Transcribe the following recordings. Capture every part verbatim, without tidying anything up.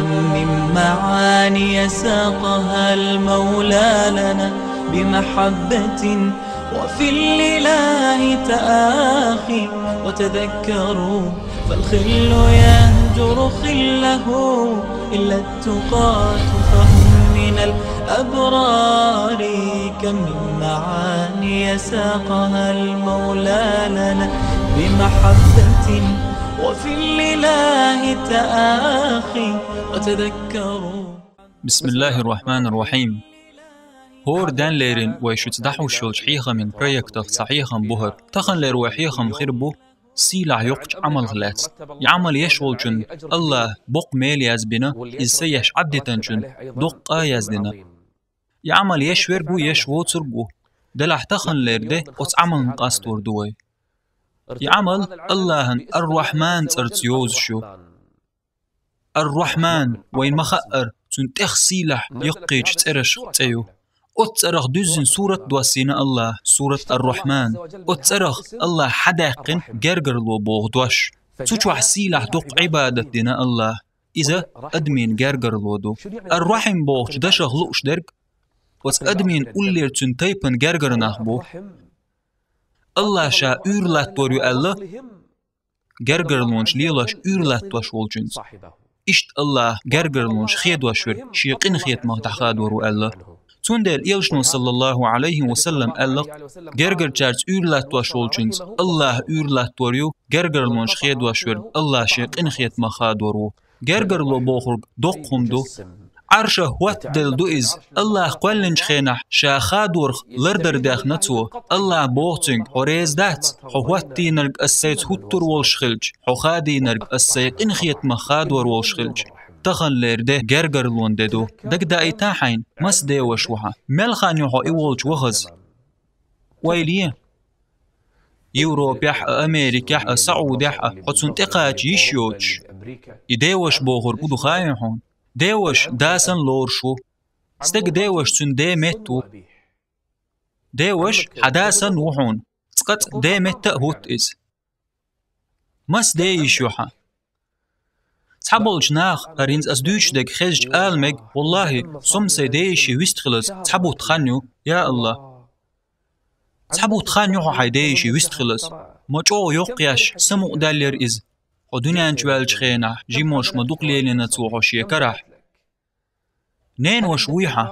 من معاني ساقها المولى لنا بمحبة، وفي الإله تآخي. وتذكروا فالخل يهجر خله إلا التقاة فهم من الأبرار. كم من معاني ساقها المولى لنا بمحبة، وفي الإله تآخي. وتذكروا. بسم الله الرحمن الرحيم. ХӀора денлерин вай шуьца дӀахьош йолчу хьехамин проектах цхьа хьехам бу хӀара. Таханлера вай хьехам хир бу сийлахь йоккхачу Ӏамалх лаьцна. И Ӏамал еш волчунна АллахӀа боккха мел яздина, иза са еш Ӏаддитанчунна доккха къа яздина. И Ӏамал еш верг ву, еш воцург ву. Делахь таханлера де оцу Ӏамална къастор ду вай. И Ӏамал АллахӀан Ар-Рахьман цӀарца йозуш ю. Ар-Рахьман, вайна ма-хаъара, цуьнан тӀех сийлахь яккхийчу цӀерашах цӀе ю. Оцу цӀарах дуьззина сурат доссийна АллахӀа, сурат Ар-Рахьман. Оцу цӀарах АллахӀа хьадаьккхина гергарло боху дош. Цу чохь сийлахь доккха Ӏибадат дина АллахӀа. Иза адамийн гергарло ду. Ар-Рахьим бохучу дашах лууш дерг, оцу адамийн уллера цуьнан тайпана гергара нах бу. АллахӀа ша уьйр латтор ю аьлла, гергарлонаш лелош уьйр латтош волчуьнца. Иштта АллахӀа гергарлонаш хедош верг шен къинхетамах дӀахадор ву аьлла. Цундела Элчано, саллаллаху Ӏалайхи ва саллам, аьлла, гергарчаьрца уьйр латтош волчуьнца АллахӀа уьйр латтор ю, гергарлонаш хедош верг АллахӀа шен къинхетамах хадор ву. Гергарло бохург доккха хӀума ду. Ӏаршах хӀоттаделла ду иза. АллахӀа кхоьллинчу хенахь ша хадорах лардар дехна цо. АллахӀа боху цуьнга: «Хьо реза дац? Хьо хӀоттийнарг ас сайца хӀуттур волуш хилча, хьо хадийнарг ас сайн къинхетамах хадор волуш хилча». Таханлера де гергарлон де ду. Дагадаийта хьайна, маса деваш ву хьан? Мел хан ю хьо и волчу вахаза? Ойла е. Европехь а, Америкехь а, Саудехь а, хьо цунна тӀекхача йиш йоцуш. И деваш бохург хӀун ду хаьий хьуна? Деваш да санна лоруш ву. Стеган деваш цуьнан ден метта ву. Деваш хьан да санна ву хьуна. Цкъацкъа ден метта а хӀутту иза. Маса ден йиш ю хьан? Цхьаболчу наха, хӀара хӀинца ас дуьйцуш дерг хезча, ала мега: «ВаллахӀи, со-м сайн ден йишин вист хилаза цхьа бутт хан ю, я АллахӀ». Цхьа бутт хан ю хьо хьайн ден йишин вист хилаза. Ма чӀогӀа йоккха еш, самукъадаьлла яра иза. Хьо дуьнен чу ваьллачу хенахь, жимош ма дукха лелийна цо хьо шен карахь. Ненаваша вуй хьан?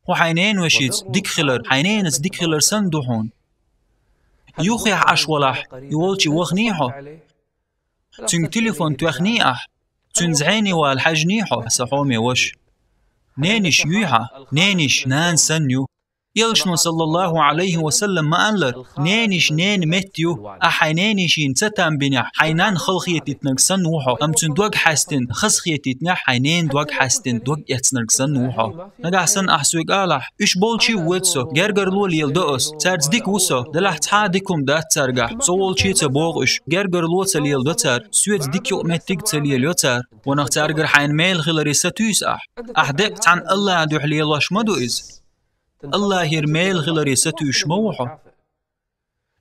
Хьо хьайн ненавашица дика хилар, хьайн ненаца дика хилар санна ду хьуна. Юххехь Ӏаш валахь, и волчу ваханий хьо? Цуьнга телефон тоьхний ахь? Цуьнца зӀене вала хьаьжний хьо, сан хьоме ваша? Ненайиша юй хьан? Ненайиша нана санна ю. Элчано, саллаллаху Ӏалайхи ва саллам, ма-аллара: «Ненайиша ненан метта ю». Ахь хьайн ненайишина ца там бинехь, хьайн нанна хала хетийтинарг санна ву хьо, амма цуьнан дог хьаьстина хаза хетийтинехь, хьайн ненан дог хьаьстина дог эцнарг санна ву хьо. Нагахь санна ахь соьга алахь: «Уьш болчий воьду со, гергарло леладо ас, цаьрца дика ву со, делахь цхьа а дика хӀума дац цаьргахь, со волчий ца боху уьш, гергарло ца леладо цара, соьца дика юкъаметтиг ца лелайо цара». Ванах цаьргара хьайна мела хиларе сатуьйсу ахь. Ахь декъа цхьана АллахӀан дуьхьа лелош ма ду иза. АллахӀера мела хиларе сатуьйсуш ма ву хьо.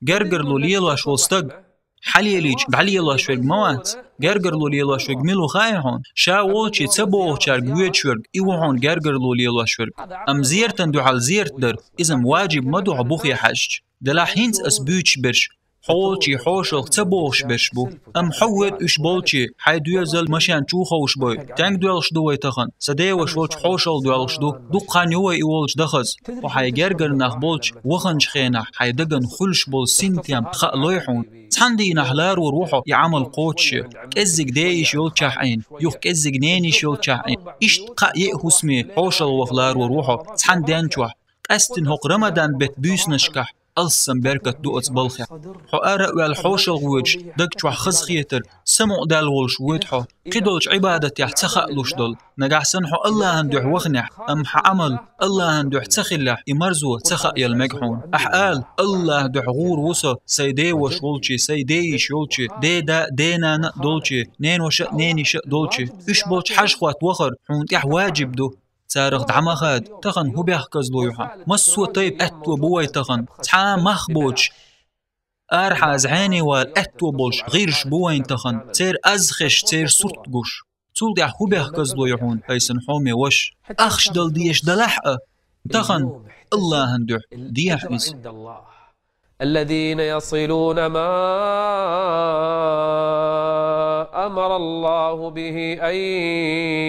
Гергарло лелош волу стаг хьалелийча дӀалелош верг ма вац. Гергарло лелош верг мила ву хаьий хьуна? Ша волчий ца бохучаьрга воьдуш верг, и ву хьуна гергарло лелош верг. Амма зертан дуьхьал зерат дар, иза-м ваджиб ма ду хьо бухе хьаьжча. Делахь хӀинца ас буьйцуш берш хьо волчий хьошалгӀа ца бохуш берш бу. Амма хьо воьду уьш болчий, хьайн доьзал, машен чу ховшабой. Стенга доьлхуш ду вай тахана? Сан деваш волчу хьошалгӀа доьлхуш ду. Дукха хан ю вай и волчу дахаза. Хьо хьайн гергара нах болчу ваханчу хенахь хьайн дагана хуьлуш болу синтем хаа лой хьуна? Цхьана дийнахь ларор ву хьо и Ӏамал кхочушъян. КӀеззиг ден йиш йолччохь Ӏийна, юха кӀеззиг ненайиш йолччохь Ӏийна. Иштта кхаа-йиъ хӀусаме хьошалгӀа ваха ларор ву хьо цхьана ден чохь. Къаьсттина хӀокху Рамадан беттан буьйсанашкахь алссам беркат ду оцу балхехь. Хьо ара а ваьлла хьошалгӀа воьдуш, даг чохь хазахетар, самукъадаьлла волуш воьду хьо. Кхидолчу Ӏибадатехь ца хаалуш долу. Нагахь санна хьо АллахӀан дуьхьа ваханехь, амма хьан Ӏамал АллахӀан дуьхьа ца хиллехь, и марзо ца хаа яла мега хьуна. Ахь ала: «АллахӀан дуьхьа гӀур ву со, сайн деваш волчий, сайн ден йиш йолчий, деда а, денана а долчий, ненаваша а, ненайиша а долчий». Уьш болчу хьажа-хӀотта вахар хьуна тӀехь ваджиб ду. Царах дӀа ма хада, тахана хӀун бехказло ю хьан? Массо а тайпа аьтто бу вай тахана, цхьа а мах боцуш, арахьа зӀене вала аьтто болуш гӀирсаш бу вайна тахана, церан аз хезаш, церан сурт гуш. Цул тӀаьхьа хӀун бехказло ю хьуна, хӀай сан хьоме ваша? Ахча дала дезаш далахь а, тахан Аллахьан дуьхьа дехьа иза. الذين يصلون ما أمر الله به أن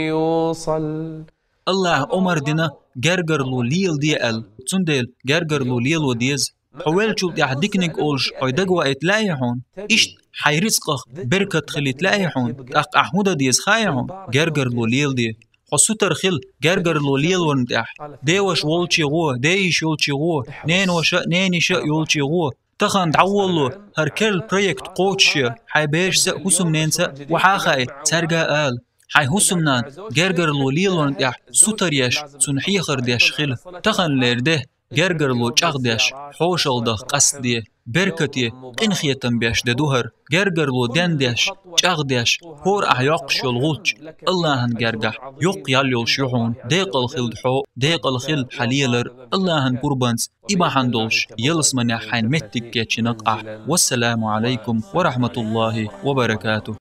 يوصل. Аллахьа омар дина гергарло леладе аьлла, цундела гергарло лело деза. Хьо веллачул тӀаьхьа диканиг олуш хьо дагаваийта лаьий хьуна? Иштта хьайн рицкъах беркат хилийта лаьий хьуна? ТӀаккха ахь хӀун дан деза хаьий хьуна? Гергарло леладе. Хьо сутара хила гергарло лелорна тӀехь. Деваша волче гӀо, дейиша йолче гӀо, неноша а, нениша а йолче гӀо. Тахан дӀаволло хӀара керла проект кхочуш я, хьайн берашца а, хӀусамненца а вахьа а хаий, цаьрга а ала. Хьайн хӀусамнана гергарло лелорна тӀехь сутара еш, цунна хьехар деш хила. Таханлера де гергарло чӀагӀдеш, хьошалгӀа даха къастаде, беркате, къинхетам беш де ду хӀара. Гергарло денна деш, чӀагӀдеш, хӀора ахь йоккхуш йолу гӀулч Аллахьан гергахь йоккха ял йолуш ю хьуна. Декъала хилда хьо, декъала хила хьан лелар. Аллахьан пурбанца и бахьана долуш ялсаманехь хьайна меттиг кечйина ахь. Вассаламу Ӏалайкум ва рахьматуллахӀи ва баракатухӀ.